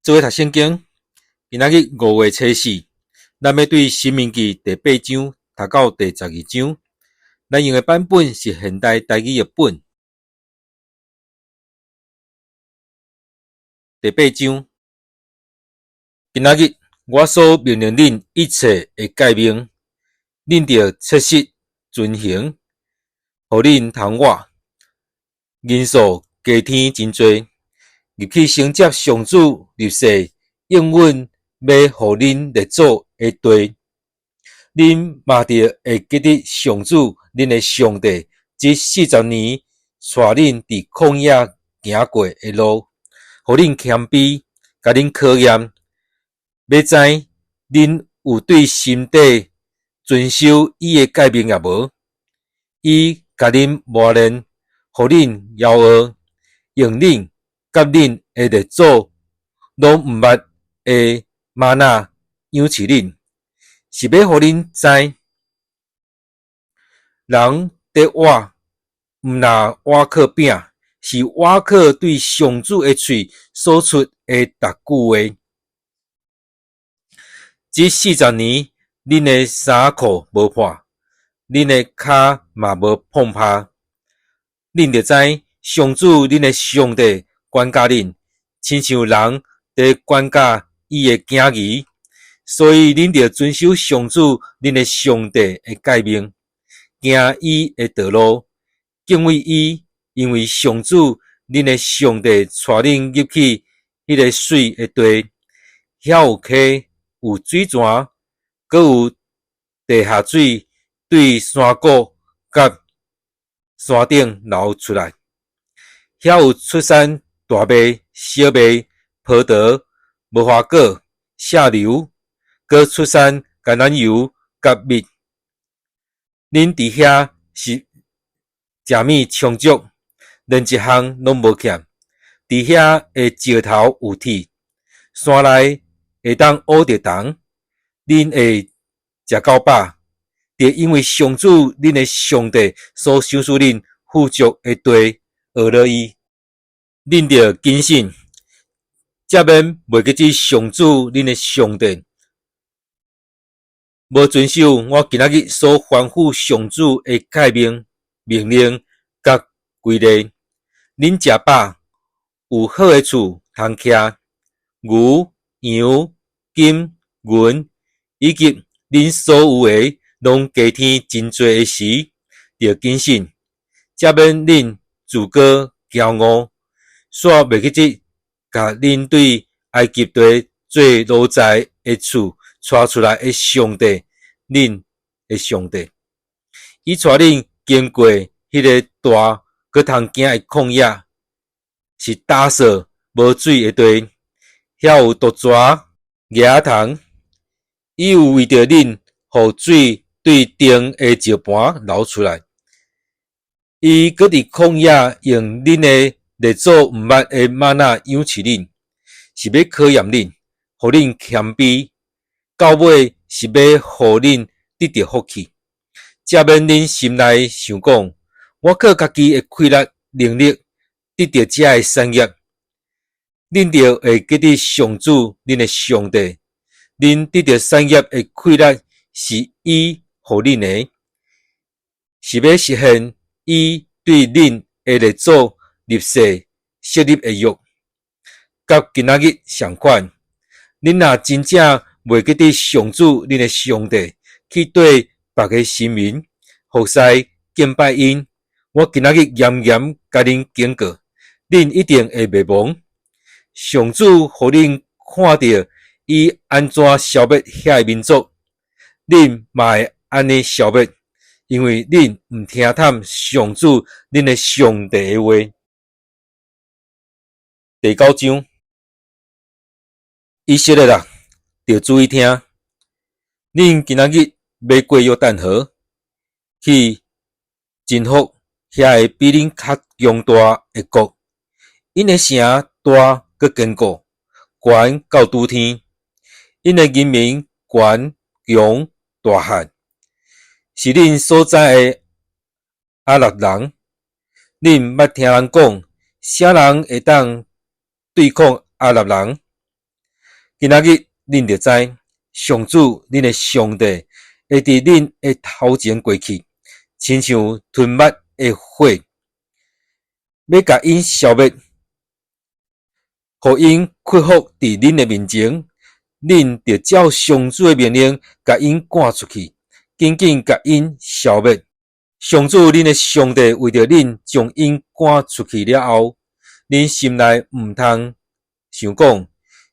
做伙讀聖經，今仔日5月初4，咱欲對申命記第八章讀到第12章。咱用的版本是現代台語譯本。第八章，今仔日我所命令恁一切的誡命，恁著切實遵行，予恁通活，人數加添真濟，入去承接上主立誓應允欲予恁列祖的地。恁嘛著會記得上主恁的上帝這40年帶恁佇曠野行過的路，予恁謙卑，共恁考驗，欲知恁有對心底遵守伊的誡命抑無。伊共恁磨練，予恁驕傲，用恁佮恁的列祖攏毋捌的瑪納養飼恁，是欲予恁知，人佇活，毋若倚靠餅，是倚靠對上主的喙所出的逐句話。這四十年，恁的衫褲無破，恁的跤嘛無膨脬。恁著知上主恁的上帝管教恁，親像人佇管教伊的囝兒，所以恁著遵守上主恁的上帝的誡命，行伊的道路，敬畏伊，因為上主恁的上帝帶恁入去彼个媠的地，遐有溪，有水泉，閣有地下水對山谷佮山頂流出來，遐有出產大麥、小麥、葡萄、無花果、石榴，閣出產橄欖油佮蜜。恁佇遐是食物充足，連一項攏無欠。佇遐的石頭有鐵，山內會當挖著銅，恁會食到飽。著因為上主恁的上帝所賞賜恁富足的地，學了伊，恁著謹慎，才免袂記得上主恁的上帝，無遵守我今仔日所吩咐上主的誡命、命令佮規例。恁食飽，有好的厝通徛，牛、羊、金、銀，以及恁所有的，攏加添真濟的時，著謹慎，才免恁自高驕傲，煞袂記得共恁對埃及地做奴才的厝帶出來的上帝，恁的上帝。伊帶恁經過彼个大閣通驚的曠野，是乾燥無水的地，遐有毒蛇、蠍仔蟲。伊有為著恁，予水對頂的石盤流出來。伊閣佇曠野用恁的列祖毋捌的瑪納養飼恁，是欲考驗恁，予恁謙卑，到尾是欲予恁得著福氣。才免恁心內想講：我靠家己的氣力能力得著這个產業。恁著會記得上主恁的上帝，恁得著產業的氣力是伊予恁的，是欲實現伊對恁的列祖立誓設立的約，佮今仔日仝款。恁若真正袂記得上主恁的上帝，去綴別个神明服侍敬拜𪜶，我今仔日嚴嚴共恁警告，恁一定會滅亡。上主予恁看著伊按怎消滅遐个民族，恁嘛會按呢消滅，因為恁毋聽探上主恁的上帝的話。第九章，以色列人，著注意聽，恁今仔日欲過約旦河，去征服遐个比恁較強大的國，𪜶的城大閣堅固，懸到拄天，𪜶的人民懸強大漢，是恁所知的亞納人。恁捌聽人講，啥人會當對抗亞納人？今仔日恁著知，上主恁的上帝會佇恁的頭前過去，親像吞物的火，欲共𪜶消滅，予𪜶屈服佇恁的面前。恁著照上主的命令，共𪜶趕出去，緊緊共𪜶消滅。上主恁的上帝為著恁將𪜶趕出去了後，恁心內毋通想講：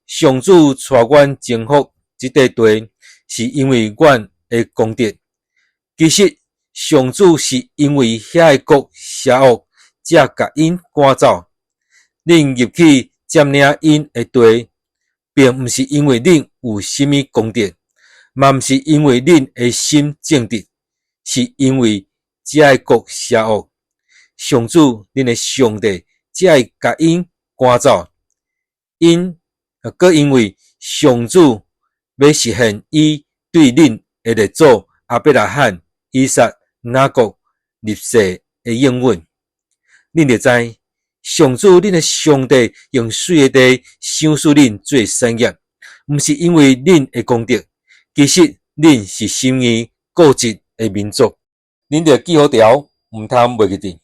上主帶阮征服這塊地，是因為阮的功德。其實上主是因為遐个國邪惡，才共𪜶趕走。恁入去佔領𪜶的地，並毋是因為恁有啥物功德，嘛毋是因為恁的心正直，是因為這个國邪惡，上主恁的上帝才會共𪜶趕走。𪜶閣因為上主欲實現伊對恁的列祖亞伯拉罕、以撒、雅各立誓的應允。恁著知，上主恁的上帝用媠的地賞賜恁做產業，毋是因為恁的功德，其實恁是心硬固執的民族。恁著記好條，毋通袂記得。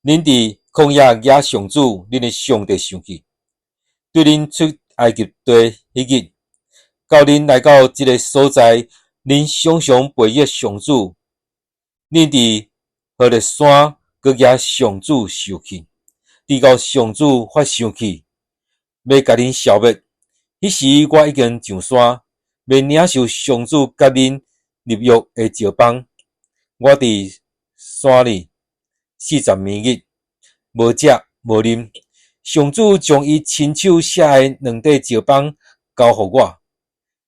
恁佇曠野惹上主恁的上帝生氣，對恁出埃及地彼日，到恁來到這个所在，恁常常背逆上主。恁佇何烈山閣惹上主受氣，直到上主發生氣，欲共恁消滅。彼時我已經上山，欲領受上主佮恁立約的石枋。我佇山裡四十暝日，無食無啉。上主將伊親手寫的兩塊石枋交予我，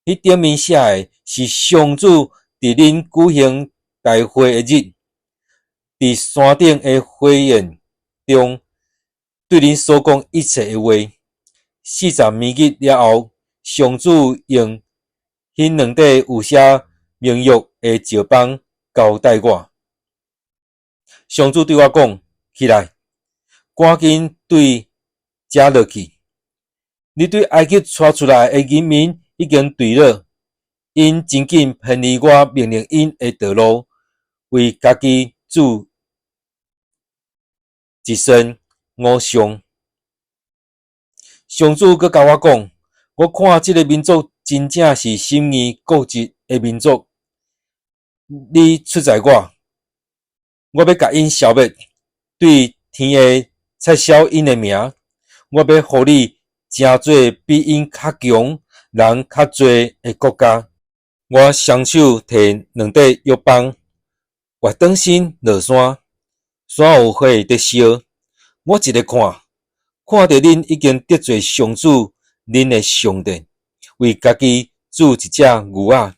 彼頂面寫的是上主佇恁舉行大會的日，佇山頂的火焰中對恁所講一切的話。四十暝日了後，上主用彼兩塊有寫盟約的石枋交代我。上主對我講：起來，趕緊對遮落去。你對埃及帶出來的人民已經墜落，𪜶真緊偏離我命令𪜶的道路，為家己鑄一尊偶像。上主閣共我講：我看這个民族真正是心硬固執的民族。你出在我，我欲共𪜶消滅，對天下撤銷𪜶的名。我欲予你成做比𪜶較強、人較濟的國家。我雙手提兩塊約枋，活轉身落山，山有火佇燒。我一个看，看著恁已經得罪上主恁的上帝，為家己鑄一隻牛仔，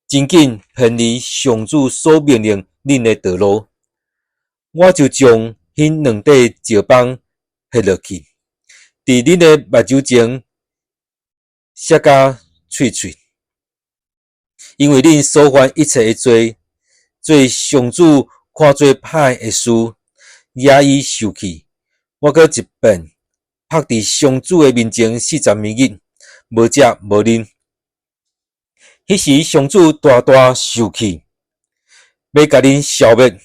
真緊偏離上主所命令恁的道路。我就將彼兩塊石枋彼落去，佇恁的目睭前摔甲碎碎。因為恁所犯一切的罪，做上主看做歹的事，惹伊受氣。我閣一遍曝佇上主的面前四十暝日，無食無啉。彼時上主大大受氣，欲共恁消滅，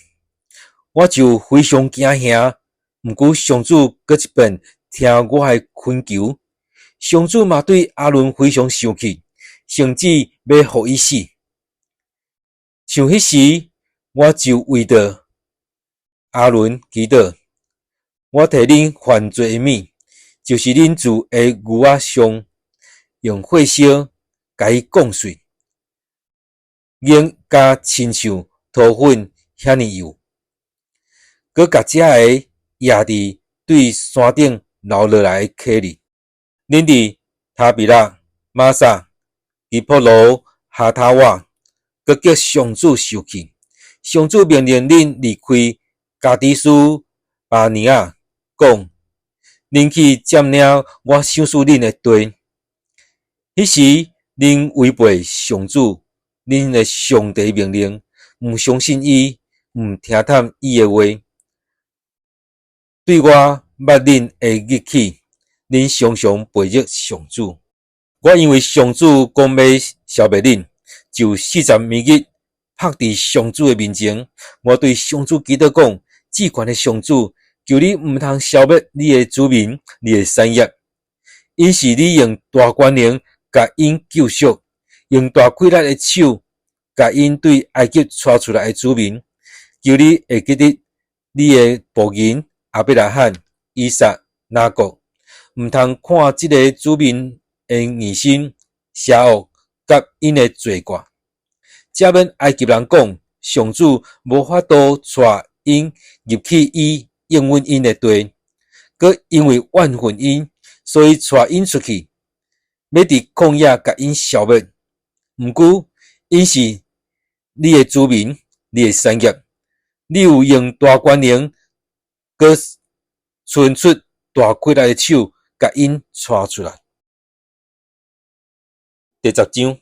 我就非常驚嚇。毋過上主閣一遍聽我的懇求，上主嘛對亞倫非常生氣，甚至欲予伊死。像彼時，我就為著亞倫祈禱，我替恁犯罪的物，就是恁鑄的牛仔像，用火燒，共伊摃碎，湧甲親像塗粉遐爾幼，閣共這个壓佇對山頂流落來的溪裡。恁佇他比拉、瑪撒、基波羅、哈他瓦，閣叫上主受氣。上主命令恁離開加低斯巴尼亞，講：恁去佔領我賞賜恁的地。彼時，恁違背上主恁的上帝命令，毋相信伊，毋聽探伊的話。對我捌恁的日起，恁常常背逆上主。我因為上主講欲消滅恁，就四十暝日曝佇上主的面前。我對上主祈禱講：至懸的上主，求你毋通消滅你的子民，你的產業。𪜶是你用大權能共𪜶救贖，用大氣力的手共𪜶對埃及帶出來的子民。求你會記得你的僕人亞伯拉罕、以撒、雅各，毋通看這个子民的硬心、邪惡佮𪜶的罪過。這免埃及人講，上主無法度帶𪜶入去伊應允𪜶的地，閣因為怨恨𪜶，所以帶𪜶出去，欲佇曠野共𪜶消滅。毋過，𪜶是你的子民，你的產業，你有用大權能，閣伸出大氣力的手，共𪜶帶出來。第十章，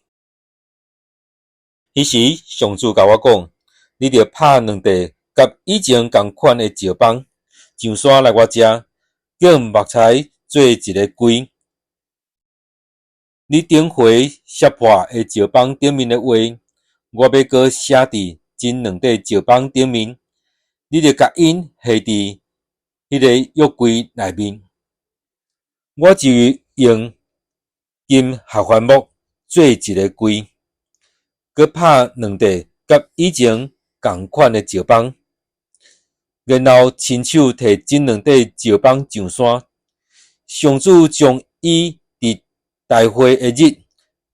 彼時上主共我講：你著拍兩塊佮以前仝款的石枋，上山來我遮，叫木材做一个櫃。你頂回摔破的石枋頂面的話，我欲閣寫佇這兩塊石枋頂面。你著共𪜶下佇彼个約櫃內面。我就用金合歡木做一个櫃，閣拍兩塊佮以前仝款的石枋，然後親手提這兩塊石枋上山。上主將伊佇大會的日，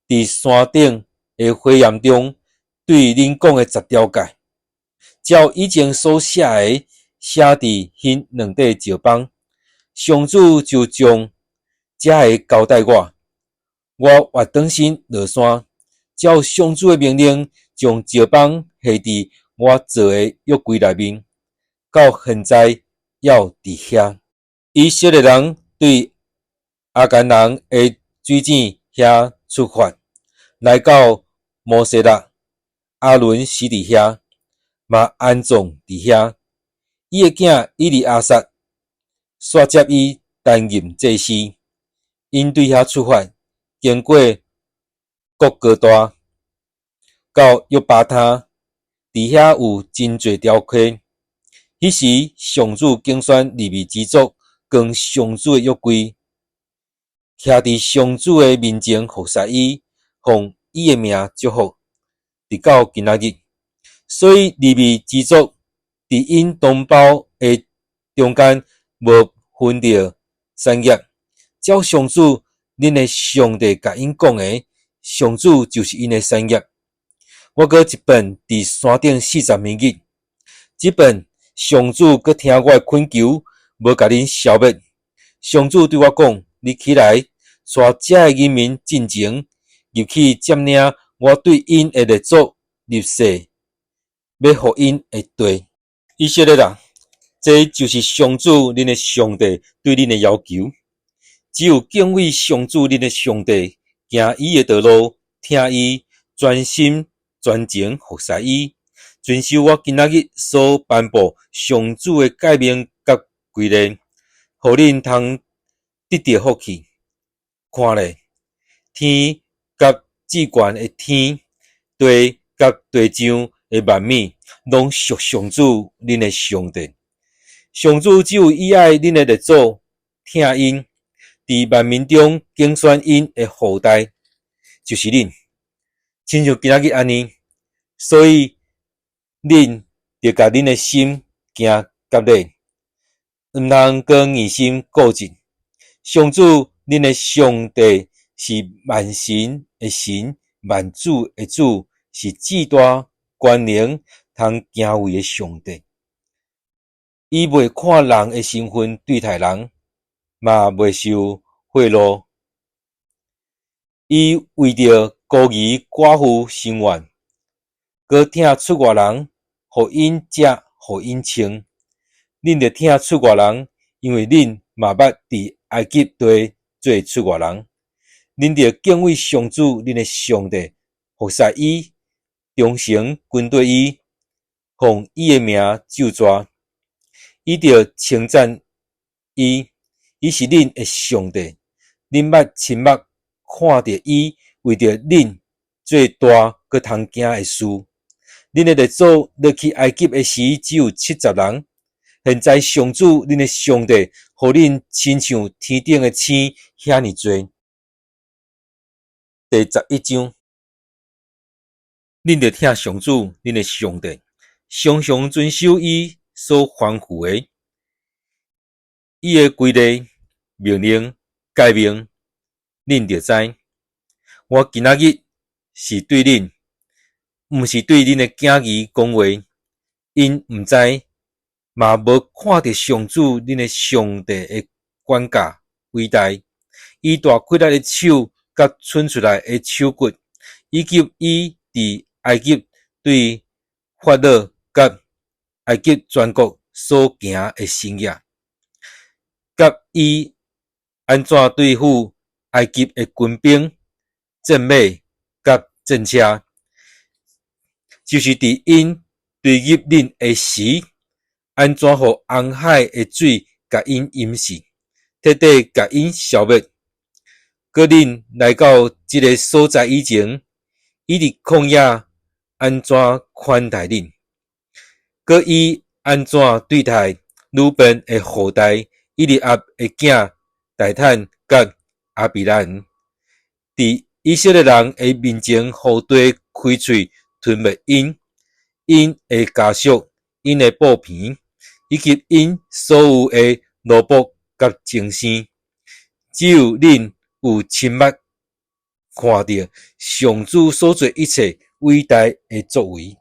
佇山頂的火焰中對恁講的十條誡，照以前所寫的，寫佇彼兩塊石枋。上主就將這个交代我，我越轉身落山，照上主的命令，將石枋下佇我做的約櫃內面，到現在猶佇遐。以色列人對亞干人的水井遐出發，來到摩西勒，亞倫死佇遐，嘛安葬佇遐。伊的囝以利亞撒煞接伊擔任祭司。𪜶對遐出發，經過各哥大，到約巴他，佇遐有真濟條溪。彼時上主揀選利未支族，扛上主的約櫃，徛佇上主的面前服侍伊，奉伊的名祝福，直到今仔日。所以利未支族佇𪜶同胞的中間無分著產業。照上主恁的上帝共𪜶講的，上主就是𪜶的產業。我閣一擺佇山頂四十暝日，這擺上主閣聽我的懇求，無共恁消滅。上主對我講：你起來，帶這个人民進前，入去佔領我對𪜶的列祖立誓，欲予𪜶的地。以色列啊，這就是上主恁的上帝對恁的要求。只有敬畏上主恁的上帝，行伊的道路，疼伊，專心專情服侍伊，遵守我今仔日所頒布上主的誡命佮規例，予恁通得著福氣。看咧，天佮至懸的天，地佮地上的萬物，攏屬上主恁的上帝。上主只有喜愛恁的列祖，疼𪜶，佇萬民中揀選𪜶的後代，就是恁，親像今仔日按呢。所以恁著共恁的心行割禮，毋通閣硬心固執。上主恁的上帝是萬神的神，萬主的主，是至大權能通敬畏的上帝。伊袂看人的身份對待人，嘛袂受賄賂。伊為著孤兒寡婦伸冤，閣疼出外人，予𪜶食，予𪜶穿。恁著疼出外人，因為恁嘛捌佇埃及地做出外人。恁著敬畏上主恁的上帝，服侍伊，忠誠跟綴伊，奉伊的名咒詛。伊著稱讚伊，伊伊是恁的上帝，恁捌親目看著伊為著恁做大閣通驚的事。恁的列祖落去埃及的時只有70人，現在上主恁的上帝予恁親像天頂的星遐爾濟。第11章，恁著疼上主恁的上帝，常常遵守伊所吩咐的，伊的規例、命令、誡命，恁著知。我今仔日是對恁，毋是對恁的囝兒講話，𪜶毋知，嘛無看著上主恁的上帝的管教偉大，伊大氣力的手佮伸出來的手骨，以及伊佇埃及對法老佮埃及全國所行的神蹟，佮伊按怎對付埃及的軍兵、戰馬佮戰車，就是佇𪜶追入恁的時，按怎予紅海的水共𪜶淹死，徹底共𪜶消滅。閣恁來到這个所在以前，伊佇曠野按怎寬待恁？閣伊按怎對待魯便的後代以利押的囝大坦佮亞比蘭？佇以色列人的面前，予地開喙吞滅𪜶、𪜶的家屬、𪜶的布棚，以及𪜶所有的奴僕佮精牲。只有恁有親目看著上主所做一切偉大的作為。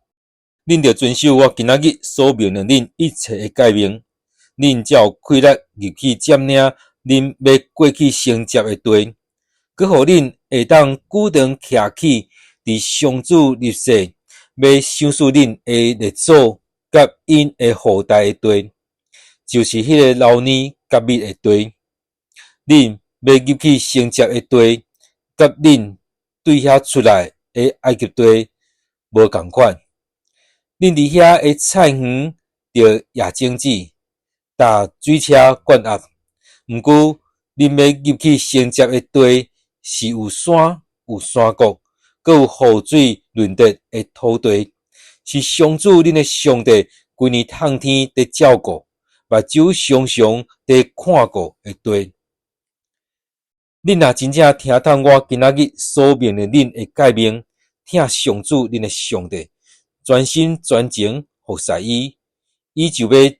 恁著遵守我今仔日所命令恁一切的誡命，恁才有氣力入去佔領恁欲過去承接的地，閣予恁會當久長徛起佇上主立誓欲賞賜恁的列祖佮𪜶的後代的地，就是彼个流奶佮蜜的地。恁欲入去承接的地，佮恁對遐出來的埃及地無仝款。恁佇遐的菜園著掖種子，踏水車灌壓。毋過，恁欲入去承接的地是有山、有山谷，閣有雨水潤澤的土地，是上主恁的上帝規年透天佇照顧，目睭常常佇看顧的地。恁若真正聽從我今仔日所命令恁的誡命，疼上主恁的上帝，全心全情服侍伊，伊就欲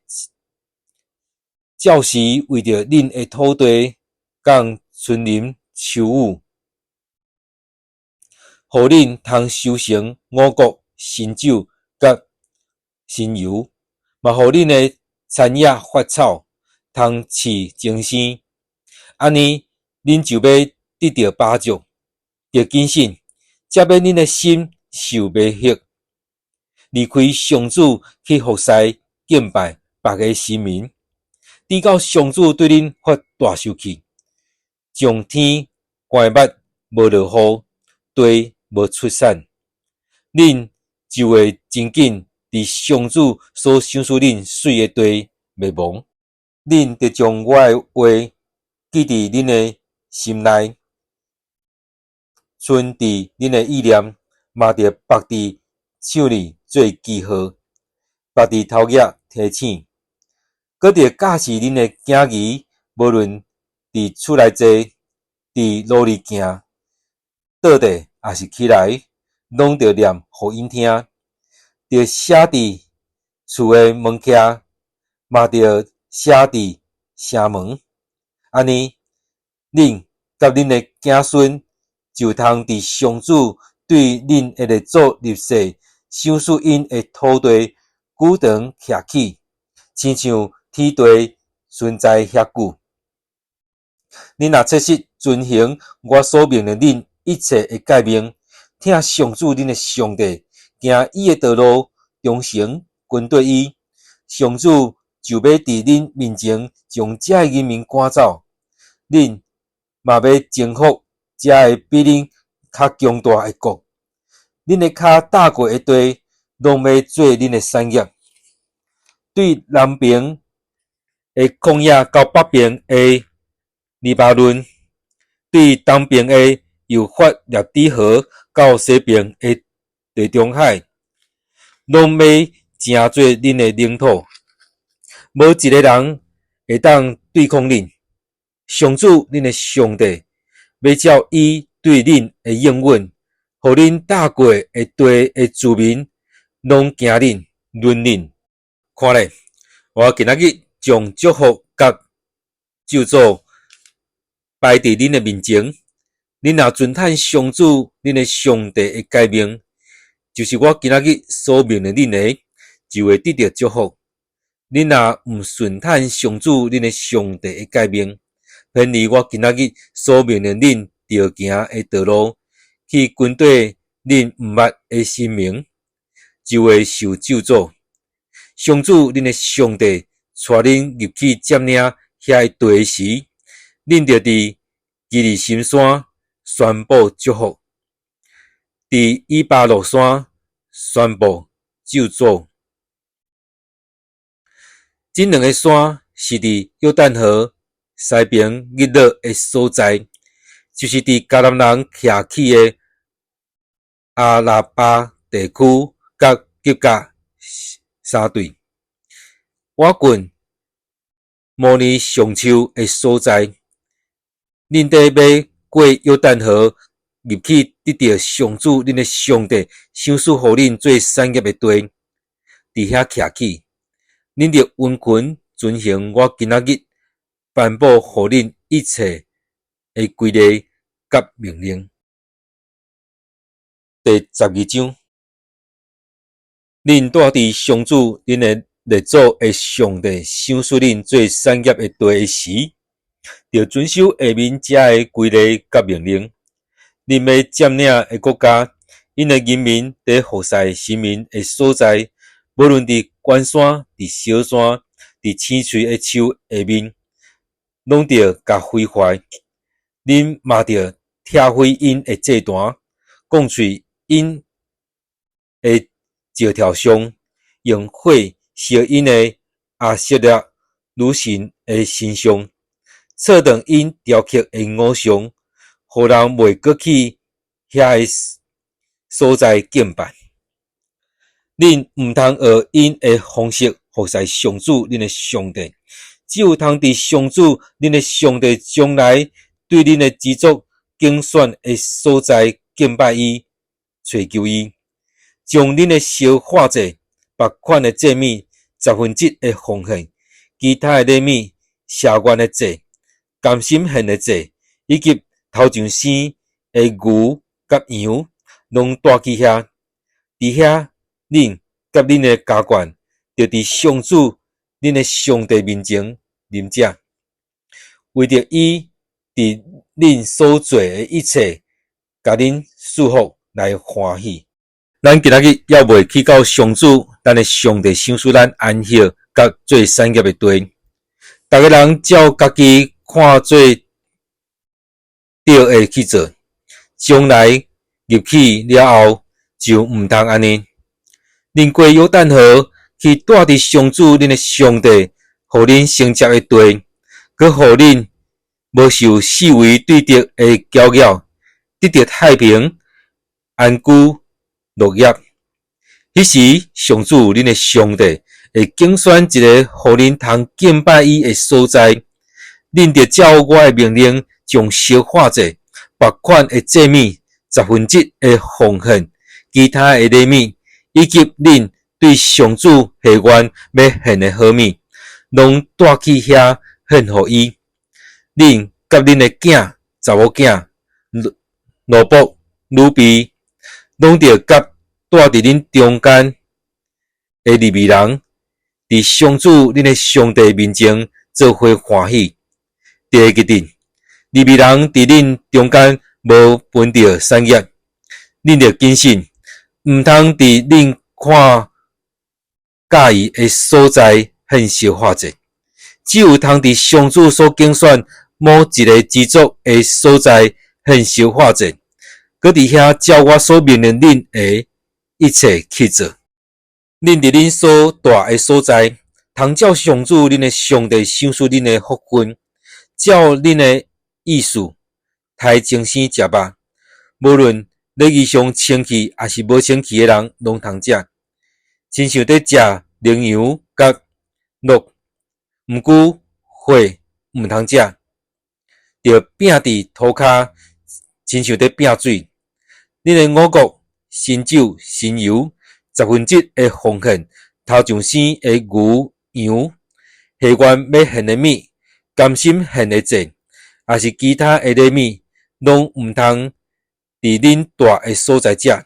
照時為著恁的土地降春霖秋雨，予恁通收成五穀、新酒佮新油，嘛予恁的田野發草，通飼精牲。按呢，恁就欲得著飽足，著謹慎，才免恁的心受迷惑，離開上主去服侍敬拜別个神明，直到上主對恁發大受氣，將天關密無落雨，地無出產，恁就會真緊佇上主所賞賜恁媠的地滅亡。恁著將我的話記佇恁的心內，存佇恁的意念，嘛著縛佇手裡做記號，縛佇頭額提醒。閣著教示恁的囝兒，無論佇厝內坐，佇路裡行，倒地抑是起來，攏著念予𪜶聽，著寫佇厝的門徛，嘛著寫佇城門。按呢，恁佮恁的子孫就通佇上主對恁的列祖立誓賞賜𪜶的土地久長徛起，親像天地存在遐久。恁若切實遵行我所命令恁一切的誡命，疼上主恁的上帝，行伊的道路，忠誠跟綴伊，上主就欲佇恁面前將這个人民趕走，恁嘛欲征服這个比恁較強大的國。恁的跤踏過的地，攏欲做恁的產業。對南邊的曠野到北邊的黎巴嫩，對東爿的幼發拉底河到西爿的地中海，攏欲成做恁的領土，無一个人會當對抗恁。上主恁的上帝欲照伊對恁的應允，予恁踏過的地的住民攏驚恁、忍恁。看咧，我今仔日將祝福佮咒詛擺佇恁的面前。恁若遵趁上主恁的上帝的誡命，就是我今仔日所命令恁的，就會得著祝福。恁若毋順趁上主恁的上帝的誡命，偏離我今仔日所命令恁著行的道路，去跟綴恁毋捌的神明，就會受咒詛。上主恁的上帝帶恁入去佔領遐个地時，恁著佇基利心山宣布祝福，佇以巴路山宣布咒詛。這兩个山是佇約旦河西爿日落的所在，就是佇迦南人徛起的亞拉巴地區佮吉甲山對，倚近摩利橡樹的所在。恁佇欲過約旦河入去得著上主恁的上帝賞賜予恁做產業的地，佇遐徛起，恁著殷勤遵行我今仔日頒布予恁一切的規例佮命令。第12章，恁住佇上主恁的列祖的上帝賞賜恁做產業的地的時，著遵守下面這个規例佮命令。恁欲佔領的國家，𪜶的人民佇服侍神明的所在，無論佇懸山、佇小山、佇青翠的樹下面，攏著共毀壞。恁嘛著拆毀𪜶的祭壇，摃碎𪜶的石頭像，用火燒𪜶的亞舍拉女神的神像，切斷𪜶雕刻的偶像，予人袂閣去遐个所在敬拜。恁毋通學𪜶的方式服侍上主恁的上帝，只有通佇上主恁的上帝將來對恁的支族揀選的所在敬拜伊、揣求伊，將恁的燒化祭、別款的祭物、十分之一的奉獻、其他的禮物、謝願的祭、甘心獻的祭，以及頭上生的牛佮羊，攏帶去遐。佇遐，恁佮恁的家眷，著佇上主恁的上帝面前啉食，為著伊佇恁所做的一切，共恁賜福來歡喜。咱今仔日猶未去到上主咱的上帝賞賜咱安息佮做產業的地。逐个人照家己看做對的去做，將來入去了後就毋通按呢。恁過約旦河去住佇上主恁的上帝予恁承接的地，閣予恁無受四圍對敵的攪擾，得著太平，安居樂業。彼時，上主恁的上帝會揀選一个予恁通敬拜伊的所在，恁著照我的命令，將燒化祭、別款的祭物、十分之一的奉獻、其他的禮物，以及恁對上主下願欲獻的好物，攏帶去遐獻予伊。恁佮恁的囝、查某囝、奴僕、女婢，攏著佮住佇恁中間的利未人，佇上主恁的上帝面前做伙歡喜。著會記得，利未人佇恁中間無分著產業，恁著謹慎，毋通佇恁看佮意的所在獻燒化祭，只有通佇上主所揀選某一个支族的所在獻燒化祭，閣佇遐照我所命令恁的一切去做。恁佇恁所住的所在，通照上主恁的上帝賞賜恁的福分，照恁的意思，刣精生食肉，無論禮儀上清氣抑是無清氣的人，攏通食，親像佇食羚羊佮鹿。毋過血毋通食，著拚佇塗跤，親像佇拚水。恁的五穀、新酒、新油、十分之一的奉獻、頭上生的牛羊、誓願欲獻的物、甘心獻的祭，抑是其他的禮物，攏毋通佇恁蹛的所在食。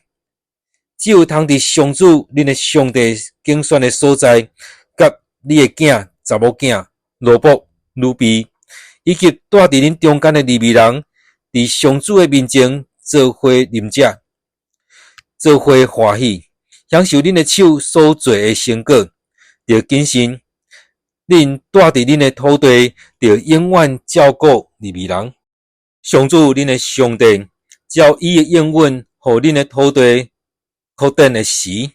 只有通佇上主恁的上帝揀選的所在，佮你的囝、查某囝、奴僕、女婢，以及蹛佇恁中間的利未人，佇上主的面前做伙啉食，做伙歡喜，享受恁的手所做的成果，著謹慎。恁蹛佇恁的土地，著永遠照顧利未人。上主恁的上帝照伊的應允，予恁的土地擴展的時，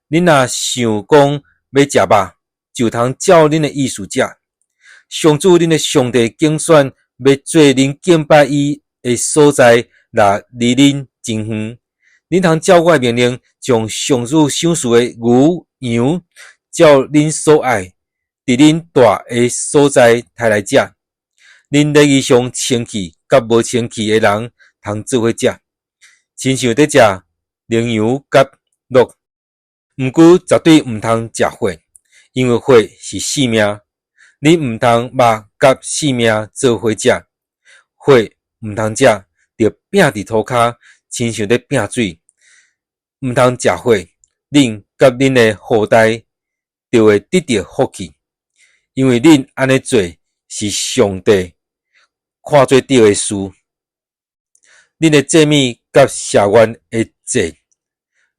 恁若想講欲食肉，就通照恁的意思食。上主恁的上帝揀選欲做恁敬拜伊的所在，若離恁真遠，恁通照我的命令，將上主賞賜的牛羊，照恁所愛，佇恁蹛的所在刣來食。恁禮儀上清氣佮無清氣的人通做伙食，親像佇食羚羊佮鹿。毋過絕對毋通食血，因為血是性命。恁毋通肉佮性命做伙食，血毋通食，著拚佇塗跤，親像佇拚水。毋通食血，恁佮恁的後代就會得著福氣，因為恁按呢做是上帝看做對的事。恁的祭物佮誓願的祭，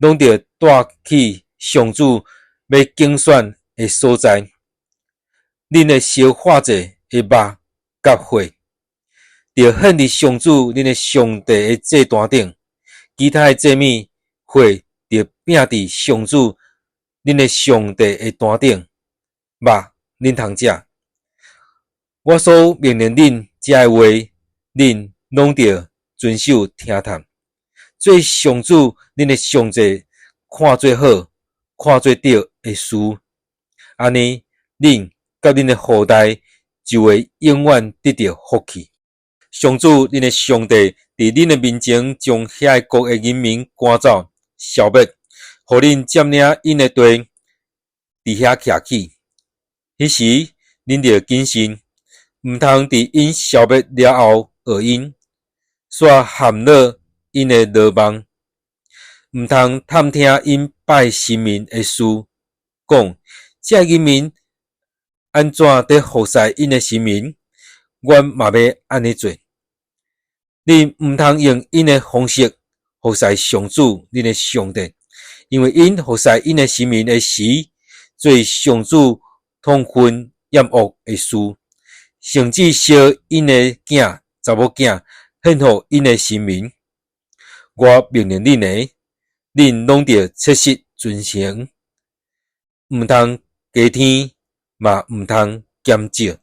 攏著帶去上主欲揀選的所在。恁的燒化祭的肉佮血，著獻佇上主恁的上帝的祭壇頂。其他的祭物血，著拚佇上主恁的上帝的壇頂。肉恁通食。我所命令恁這的話，恁攏著遵守聽從，做上主恁的上帝看做好、看做對的事。按呢，恁佮恁的後代就會永遠得著福氣。上主恁的上帝佇恁的面前將遐个國的人民趕走、消滅，予恁佔領𪜶的地，佇遐徛起。彼時，恁著謹慎，毋通佇𪜶消滅了後學𪜶，煞陷落𪜶的羅網，毋通探聽𪜶拜神明的事，講這个人民按怎佇服侍𪜶的神明，阮嘛欲按呢做。恁毋通用𪜶的方式服侍上主恁的上帝，因為𪜶服侍𪜶的神明的時，做上主痛恨厭惡的事，甚至燒𪜶的囝、查某囝獻予𪜶的神明。我命令恁的，恁攏著切實遵行，毋通加添，嘛毋通減少。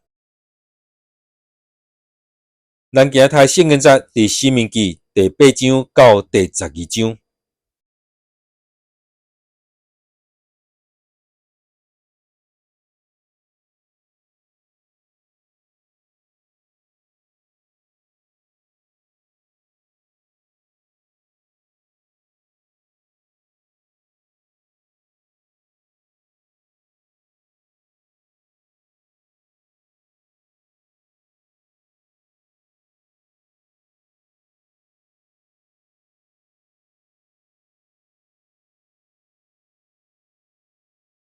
咱今日讀聖經節佇申命記第八章到第十二章。